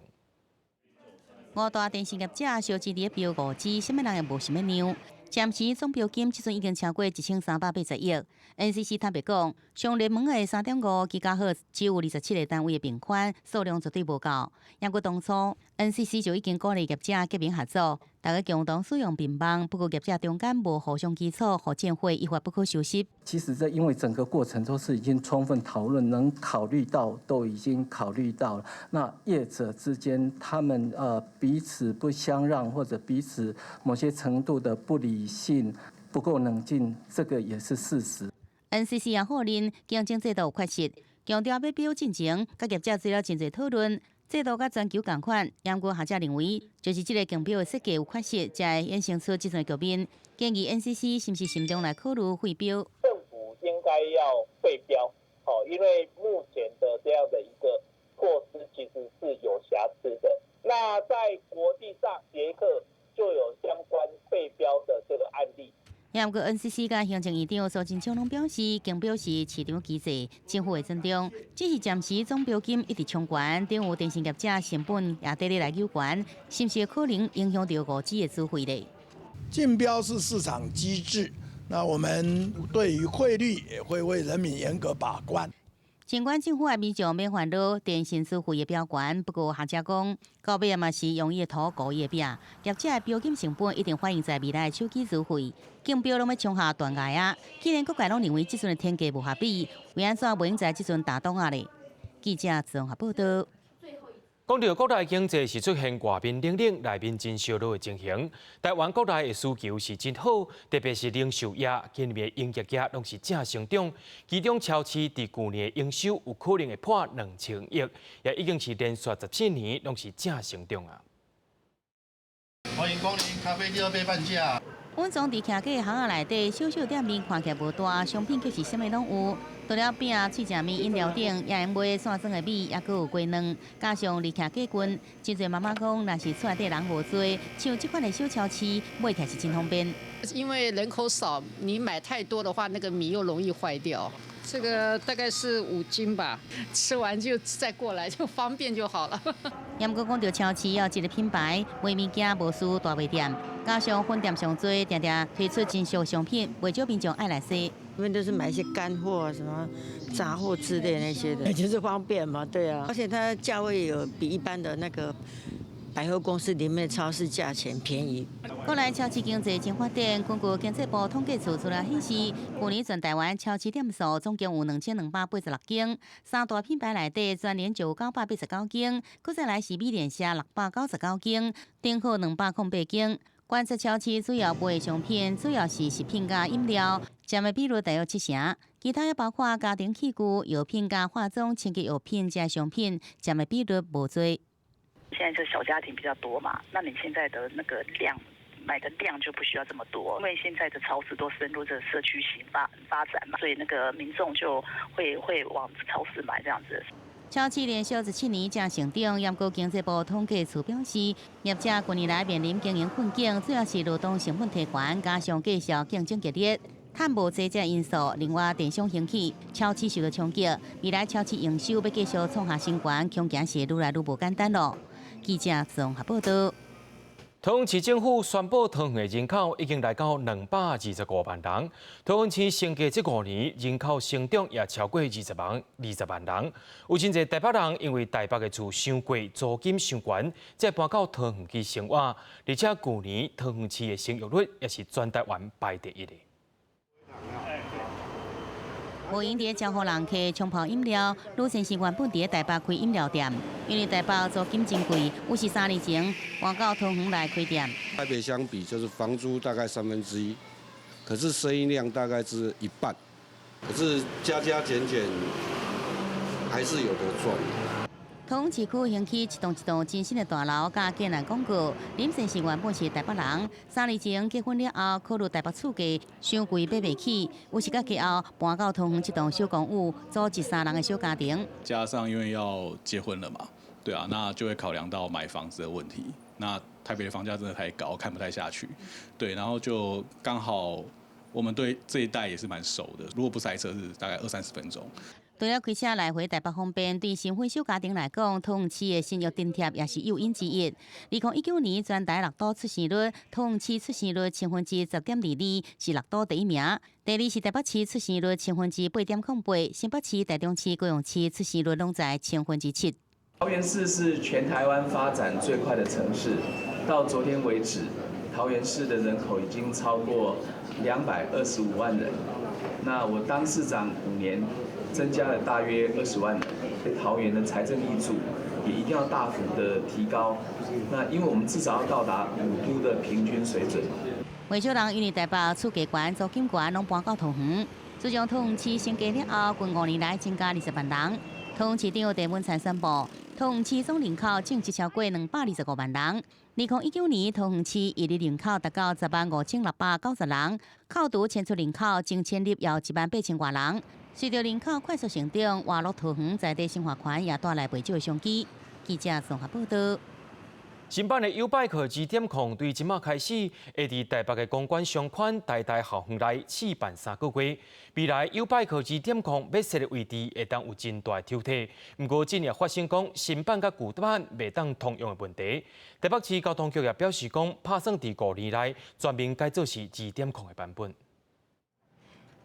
Speaker 8: 五大電信業者相爭佇咧標5G，啥物人會無想欲讓？暫時總標金這陣已經超過1380億。NCC 坦白講，上熱門的3.5吉赫只有27个單位的頻寬，數量絕對無夠。毋過當初 NCC 就已經鼓勵業者結盟合作，大家共同使用頻網。不過業者中間無互相基礎，予戰火一發不可收拾。
Speaker 19: 其實這因為整個過程都是已經充分討論，能考慮到都已經考慮到了。那業者之間他們彼此不相讓，或者彼此某些程度的不理性、不夠冷靜，這個也是事實。
Speaker 8: NCC 也否認競爭制度有缺失，強調欲標進前，佮業者做了真濟討論，制度佮全球仝款。毋過學者認為，就是這个競標的設計有缺失，才會衍生出這種局面。建議 NCC 是毋是慎重來考慮廢標？
Speaker 20: 政府應該要廢標，因為目前的這樣的一個措施其實是有瑕疵的。那在國際上，捷克就有相關廢標的這個案例。
Speaker 8: 毋過 NCC 佮行政院長蘇貞昌攏表示，競標是市場機制，政府會尊重。只是暫時總標金一直衝懸，等於電信業者成本也綴咧來扭懸，是毋是可能影響著5G 的資費咧？
Speaker 21: 競標是市場機制，那我們對於匯率也會為人民嚴格把關。
Speaker 8: 儘管政府的民眾免煩惱電信資費的飆懸，不過學者講，到尾嘛是用伊的塗糊伊的餅，業者的標金成本一定反映在未來的手機資費。競標攏欲衝下斷崖仔！既然各界攏認為這陣的天價無合理，為按怎袂用在這陣打擋仔咧？記者綜合報導。
Speaker 1: 講著國內經濟是出現外面冷冷，內面真燒熱的情形。台灣國內的需求是真好，特別是零售業，今年的營業額攏是正成長。其中超市佇舊年的營收有可能會破2000億，也已經是連續14年攏是正成長啊！
Speaker 26: 歡迎光臨咖啡第二杯半價。
Speaker 8: 穩總佇徛街巷仔內底，小小店面看起來無大，商品卻是啥物攏有。除了餅、喙食麵、飲料等，也會賣散裝的米，抑閣有雞卵。加上離徛街近，真濟媽媽講，若是厝內底人無濟，像這款的小超市買起來是真方便。
Speaker 27: 因為人口少，你買太多的話，那個米又容易壞掉。這個大概是5斤吧，吃完就再過來，就方便就好了。
Speaker 8: 毋過講著超市有一个品牌，賣物件無輸大賣店，加上分店上濟，定定推出真俗商品，袂少民眾愛來踅。
Speaker 28: 因為都是買一些乾貨、什麼雜貨之類那些的，就是方便嘛，對啊。而且它價位有比一般的那個
Speaker 5: 百貨公司裡面超市價錢便宜。
Speaker 8: 國內超市經濟真發展，根據經濟部統計處資料顯示，去年全台灣超市店數總共有2286間，三大品牌內底全聯就有989間，閣再來是美廉社699間，頂好208間。觀察超市主要賣的商品主要是食品佮飲料，佔的比率大約7成。其他也包括家庭器具、藥品佮化妝、清潔藥品這商品，佔的比率無濟。
Speaker 6: 現在就小家庭比較多嘛，那你現在的那個量買的量就不需要這麼多，因為現在的超市都深入這個社區型發展嘛，所以那個民眾就會往超市買這樣子。
Speaker 8: 超市連續17年正成長，毋過經濟部統計處表示，業者近年來面臨經營困境，主要是勞動成本提懸，加上價數競爭激烈，趁無濟這因素。另外，電商興起，超市受到衝擊，未來超市營收欲繼續創下新高，恐驚是愈來愈無簡單囉。記者綜合報道。
Speaker 1: 桃園市政府宣布，桃園的人口已經來到225萬人。桃園市成立這5年，人口成長也超過20萬人。有真濟台北人因為台北的厝傷貴，租金傷懸，才搬到桃園去生活。而且舊年桃園市的生育率也是全台灣排第一的。
Speaker 8: 無閒佇招呼人客沖泡飲料，呂先生原本佇台北開飲料店，因為台北租金真貴，有是3年前搬到桃園來開店。
Speaker 7: 台北相比，就是房租大概1/3，可是生意量大概是一半，可是加加減減還是有得賺。
Speaker 8: 桃園市區興起一棟一棟嶄新的大樓，佮建案廣告。林先生原本是台北人，3年前結婚了後，考慮台北厝價傷貴買袂起，有時甲嫁後搬到桃園這棟小公寓，組織三人的小家庭。
Speaker 10: 加上因為要結婚了嘛，對啊，那就會考量到買房子的問題。那台北的房價真的太高，看不太下去。對，然後就剛好我們對這一帶也是蠻熟的，如果不塞車是大概二三十分鐘。
Speaker 8: 除了開車來回台北方便，對新婚小家庭來講，桃園市的生育津貼也是誘因之一。2019年全台六都出生率，桃園市出生率10.22%，是六都第一名。第二是台北市出生率8.08%，新北市、台中市、高雄市出生率攏在7%。
Speaker 22: 桃園市是全台灣發展最快的城市，到昨天為止，桃園市的人口已經超過225萬人。那我當市長5年，增加了大約20萬人，桃園的財政挹注也一定要大幅的提高。那因為我們至少要到達五都的平均水準。
Speaker 8: 不少人因為台北厝價懸、租金懸，攏搬到桃園。自從桃園市成立了後，近5年來增加20萬人。桃園市長鄭文燦宣布，桃園市總人口正式超過225萬人。2019年，桃園市移入人口達到105,690人，扣除遷出人口，淨遷入有1萬8千外人。隨著人口快速成長，活絡桃園在地生活圈也帶來袂少的商機。記者綜合報道。
Speaker 1: 新版的YouBike 2.0對這馬開始，會佇台北的公館商圈台大校園內試辦3個月。未來YouBike 2.0欲設的位置會當有真大挑剔。毋過，這也發生講新版佮舊版袂當通用的問題。台北市交通局也表示講，拍算佇5年內全面改做是2.0的版本。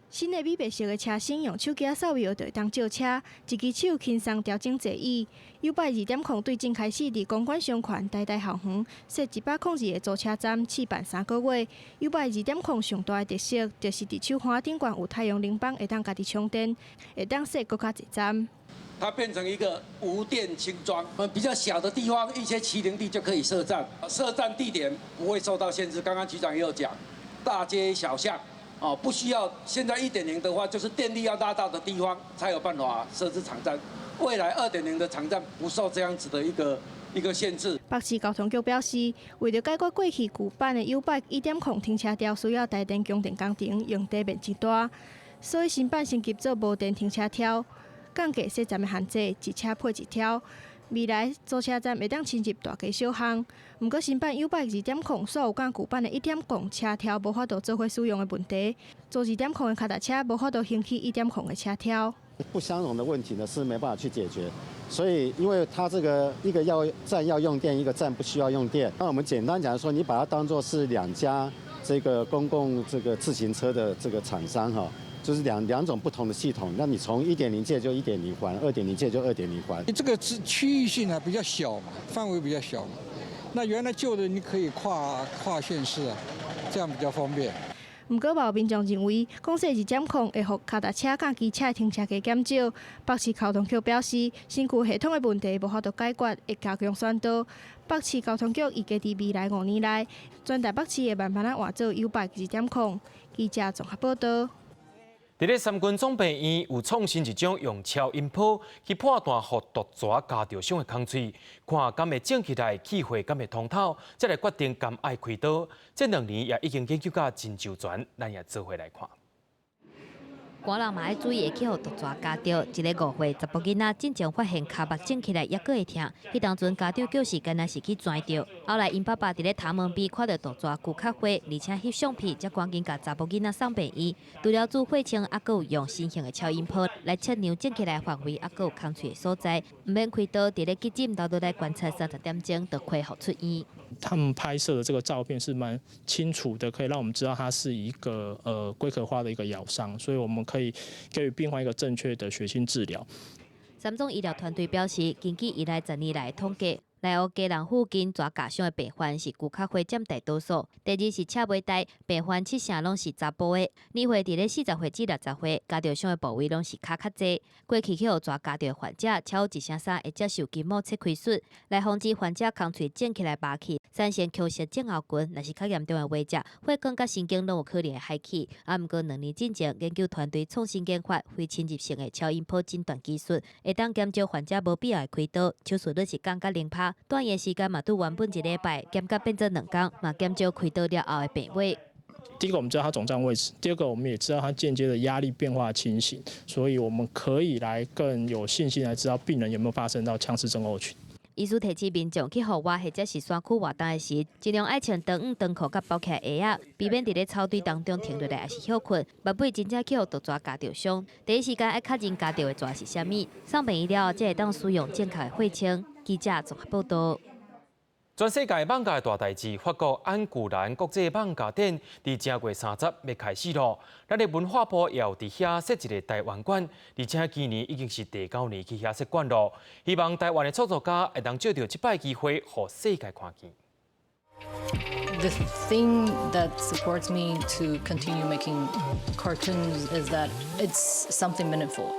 Speaker 23: 新的米白色的車身，用手機掃描就會當借車，一支手輕鬆調整座椅。YouBike 2.0對正開始佇公館商圈台大校園設102個租車站試辦3個月。YouBike 2.0上大的特色，就是佇手環頂懸有太陽能板，會當家己充電，會當設閣較濟站。
Speaker 24: 它變成一個無電輕裝，比較小的地方，一些畸零地就可以設站，設站地點不會受到限制。剛剛局長也有講，大街小巷。哦，不需要。現在1.0的話，就是電力要拉到的地方才有辦法設置場站。未來2.0的場站不受這樣子的一個限制。
Speaker 23: 北市交通局表示，為著解決過去舊版的YouBike 1.0停車條需要台電供電工程用地面積大，所以新版升級做無電停車條，降低設站的限制，一車配一條。未來租車站會當深入大街小巷，毋過新版YouBike 2.0煞有佮舊版的1.0車條無法度做伙使用的問題，租2.0的跤踏車無法度行去1.0的車條。
Speaker 25: 不相容的問題呢是沒辦法去解決，所以因為它這個一個要站要用電，一個站不需要用電。那我們簡單講說，你把它當作是兩家這個公共這個自行車的這個廠商哈。就是兩種不同的系統，那你從1.0借就1.0還，2.0借就2.0還。
Speaker 29: 這個是區域性啊，比較小嘛，範圍比較小嘛。
Speaker 2: 那原來舊的你可以跨縣市啊，這樣比較方便。
Speaker 23: 毋過，有民眾認為，講說2.0會予跤踏車佮機車的停車格減少。北市交通局表示，新舊系統的問題無法度解決，會加強宣導。北市交通局預計佇未來5年內，全台北市會慢慢仔換做 YouBike 2.0。記者綜合報導。
Speaker 1: 佇咧三軍總病院有創新一種用超音波去判斷予毒蛇咬著傷的空喙，看敢會腫起來，氣血敢會通透，才來決定敢愛開刀。這2年也已經研究甲真周全，咱也做伙來看。
Speaker 3: 寒人嘛愛注意會去予毒蛇咬著。一个5歲查埔囡仔進前發現跤目腫起來，猶閣會疼。彼當陣家長叫是敢若是去跩著。後來𪜶爸爸佇咧頭毛邊看著毒蛇跍較血，而且翕相片，才趕緊共查埔囡仔送病院。除了注血清，猶閣有用新型的超音波來測量腫起來範圍，猶閣有空喙的所在，毋免開刀，佇咧急診留落來觀察30點鐘，就恢復出院。
Speaker 9: 他們拍攝的這個照片是蠻清楚的，可以讓我們知道它是一個龜殼花的一個咬傷，所以我們可以給予病患一個正確的血清治療。
Speaker 3: 三總醫療團隊表示，根據伊來10年來統計，內湖基隆附近蛇咬傷的病患是龜殼花佔大多數。第二是赤尾帶病患七成攏是查埔的，年歲佇咧40歲至60歲，咬著傷的部位攏是跤較濟。過去去予蛇咬著的患者，超1成3會接受筋膜切開術，來防止患者空喙腫起來麻去，產生曲折症候群。若是較嚴重的話者，血管佮神經攏有可能會害去。啊，毋過2年進前，研究團隊創新研發非侵入性的超音波診斷技術，會當減少患者無必要的開刀，手術率是降甲0%，住院時間嘛對原本一禮拜減甲變做2工，嘛減少開刀了後的病危。
Speaker 9: 第一個我們知道它腫脹位置，第二個我們也知道它間接的壓力變化情形，所以我們可以來更有信心來知道病人有沒有發生到腔室症候群。
Speaker 3: 醫師提醒民眾去戶外或者是山區活動的時，盡量愛穿長短長褲佮包起來鞋仔，避免佇咧草堆當中停落來，抑是歇睏。目尾真正去予毒蛇咬著傷，第一時間愛確認咬著的蛇是啥物，送病院了後，才會當使用正確的血清。記者綜合報導。
Speaker 1: 全世界艋舺的大代誌，法國安古蘭國際艋舺展，佇正月30欲開始囉。咱的文化部也有佇遐設一个台灣館，而且今年已經是第九年去遐設館囉。希望台灣的創作家會當藉著這擺機會，予世界看見。
Speaker 11: The thing that supports me to continue making cartoons is that it's something meaningful.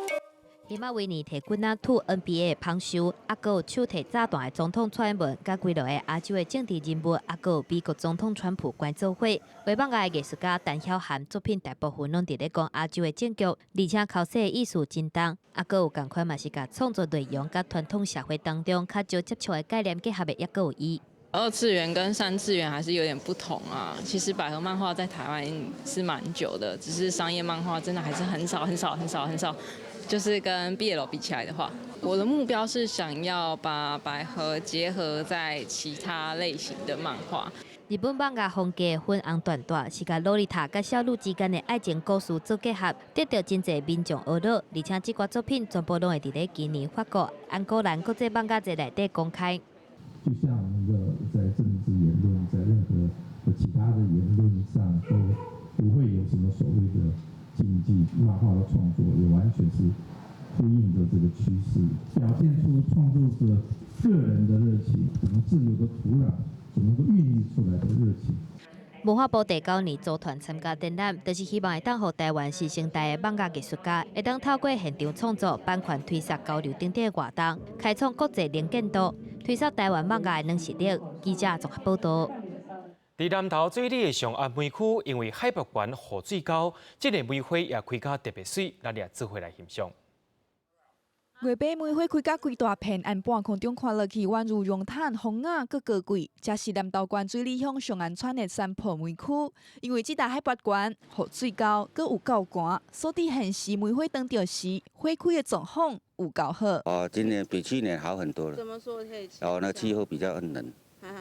Speaker 3: 希馬維尼提棍仔吐 NBA 的捧袖，猶閣有手提炸彈的總統蔡英文，佮幾落个亞洲的政治人物，猶閣有美國總統川普關做伙。畫艋舺的藝術家陳曉涵作品大部分攏佇咧講亞洲的政局，而且剾洗的意思真重，猶閣有仝款嘛是共創作內容佮傳統社會當中較少接觸的概念結合的，猶閣有伊。
Speaker 12: 二次元跟三次元還是有點不同啊。其實百合漫畫在台灣是蠻久的，只是商業漫畫真的還是很少很少很少很少。就是跟 BL 比起來的話，我的目標是想要把百合結合在其他類型的漫畫。
Speaker 3: 日本漫畫風格粉紅緞帶是共洛麗塔佮小鹿之間的愛情故事做結合，得到真濟民眾學樂，而且這寡作品全部攏會佇咧今年法國安古蘭國際漫畫節內底公開。
Speaker 13: 就像我們的在政治言論，在任何其他的言論上，都不會有什麼所謂的禁忌。漫畫的創作也完全是呼應着這個趨勢，表現出創作者個人的熱情，可能自由的土壤所能夠孕育出來的熱情。
Speaker 3: 文化部第九年組團參加展覽，就是希望會當予台灣新生代的漫畫藝術家，會當透過現場創作、版權推捒交流等等的活動，開創國際能見度，推捒台灣漫畫的軟實力。記者綜合報導。
Speaker 1: 佇南投水里的上安梅區，因為海拔懸，雨水高，這个梅花也開甲特別媠，咱也做伙來欣賞。
Speaker 14: 月尾梅花開甲規大片，按半空中看落去，宛如絨毯、風雅閣高貴。這是南投縣水里鄉上安村的山坡梅區，因為這搭海拔懸、雨水高，閣有夠寒，所以現時梅花當著時，花開的狀況有夠好。
Speaker 15: 哦，今年比去年好很多了。
Speaker 29: 怎麼說？可以？
Speaker 15: 哦，那氣候比較冷。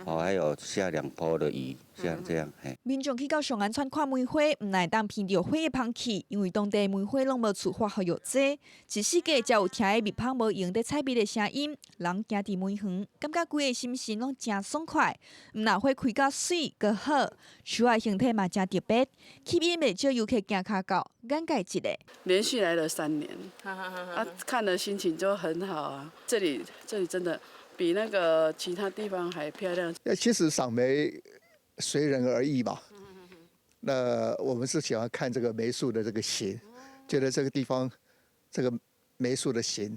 Speaker 15: 哦，還有下兩波的雨，像這樣。嘿。
Speaker 14: 民眾去到上安村看梅花，毋但會當聞著花的香氣，因為當地梅花攏無處化學藥劑，一四季才有聽彼蜜蜂無閒佇採蜜的聲音。人行佇梅園，感覺規个心神攏誠爽快。毋但花開甲媠閣好，樹仔形體嘛誠特別，吸引袂少遊客行跤到，眼界一个。
Speaker 30: 連續來了3年，啊，看了心情就很好啊。這裡真的。
Speaker 4: 比那個其他地方還漂亮。
Speaker 16: 其實賞梅隨人而異嘛。那我們是喜歡看這個梅樹的這個形，覺得這個地方這個梅樹的形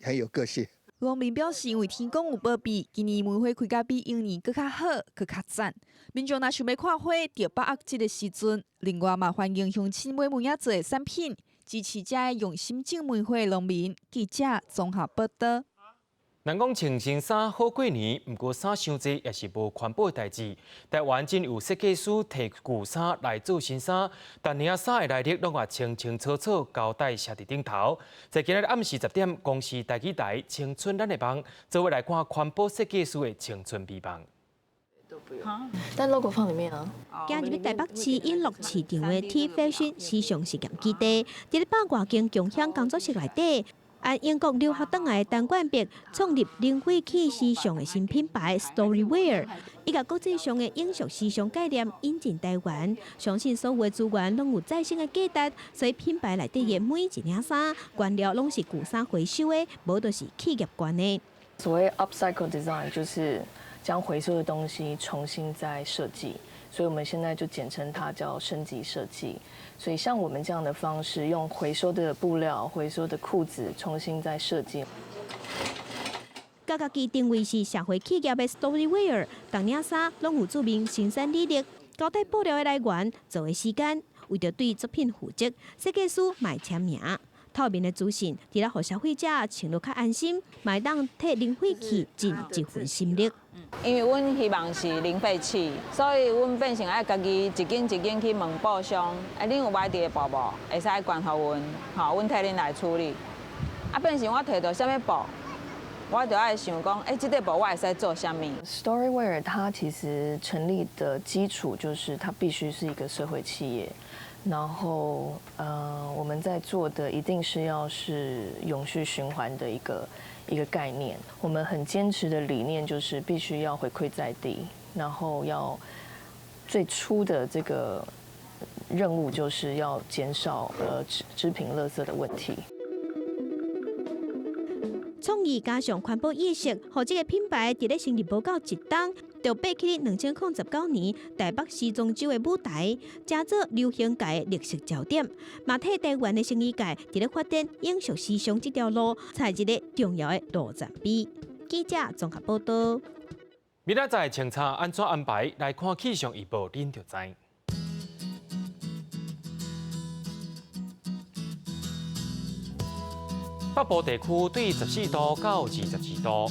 Speaker 16: 很有個性。
Speaker 14: 農民表示，因為天公有保庇，今年梅花開甲比往年閣較好，閣較讚。民眾若想欲看花，著把握這个時陣。另外嘛，歡迎鄉親買梅仔做的產品，支持遮个用心種梅花的農民。記者綜合報導。
Speaker 1: 人講穿新衫好過年，毋過衫傷濟也是無環保的代誌。台灣真有設計師提舊衫來做新衫，但領衫的來歷攏也清清楚楚交代寫佇頂頭。在今仔日暗時10點，公視台語台《青春咱的夢》做伙來看環保設計師的青春美夢。
Speaker 17: 但 logo 放裡面啊。
Speaker 23: 行入去台北市永樂市場的 T Fashion 時尚實驗基地，佇咧百外間共享工作室內底。按英國留學轉來的陳冠碧創立零廢棄時尚的新品牌 Storywear，伊共國際上的永續時尚概念引進台灣，相信所有的資源攏有再生的價值，所以品牌內底的每一領衫原料攏是舊衫回收的，無就是企業捐的。
Speaker 17: 所謂 upcycle design 就是將回收的東西重新再設計，所以我們現在就簡稱它叫升級設計。所以像我們這樣的方式，用回收的布料、回收的褲子重新再設計。
Speaker 23: 共家己定位是社會企業的 Storywear，逐領衫攏有註明生產履歷、交代布料的來源、做的時間，為著對作品負責，設計師嘛會簽名。透明的資訊，除了予消費者穿落較安心，嘛會當替零廢棄盡一份心力。
Speaker 18: 因為阮希望是零廢棄，所以阮變成愛家己一間一間去問布商，欸，恁有䆀佇的布無？會使捐予阮，吼，阮替恁來處理。啊，變成我提著啥物布，我就愛想講，欸，這塊布我會使做啥物
Speaker 17: ？Storywear 它其實成立的基礎就是它必須是一個社會企業。然後，我們在做的一定是要是永續循環的一個概念。我們很堅持的理念就是必須要回饋在地，然後要最初的這個任務就是要減少織品垃圾的問題。
Speaker 23: 創意加上環保意識，予這个品牌佇咧成立無夠一冬，就爬起2019年台北時裝週的舞台，成做流行界的綠色焦點，嘛替台灣的成衣界佇咧發展永續時尚這條路，踩一个重要的路程碑。記者綜合報導。
Speaker 1: 明仔載清查按怎安排？來看氣象預報，恁就知。北部地區對14度到22度，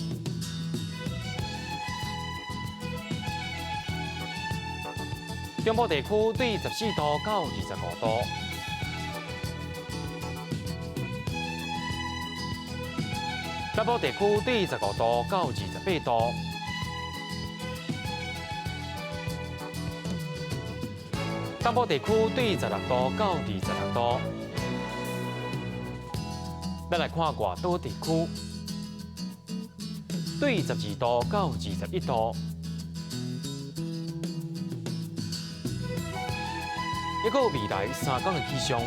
Speaker 1: 中部地區對14度到25度，南部地區對15度到28度，東部地區對16度到26度。咱來看外島地區，對12度到21度，一個未來3天的氣象。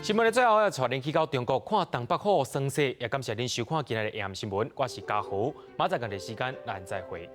Speaker 1: 新聞的最後，要帶恁去到中國看東北虎霜雪，也感謝恁收看今日的 AM 新聞。我是嘉豪，明仔載仝個時間，咱再會。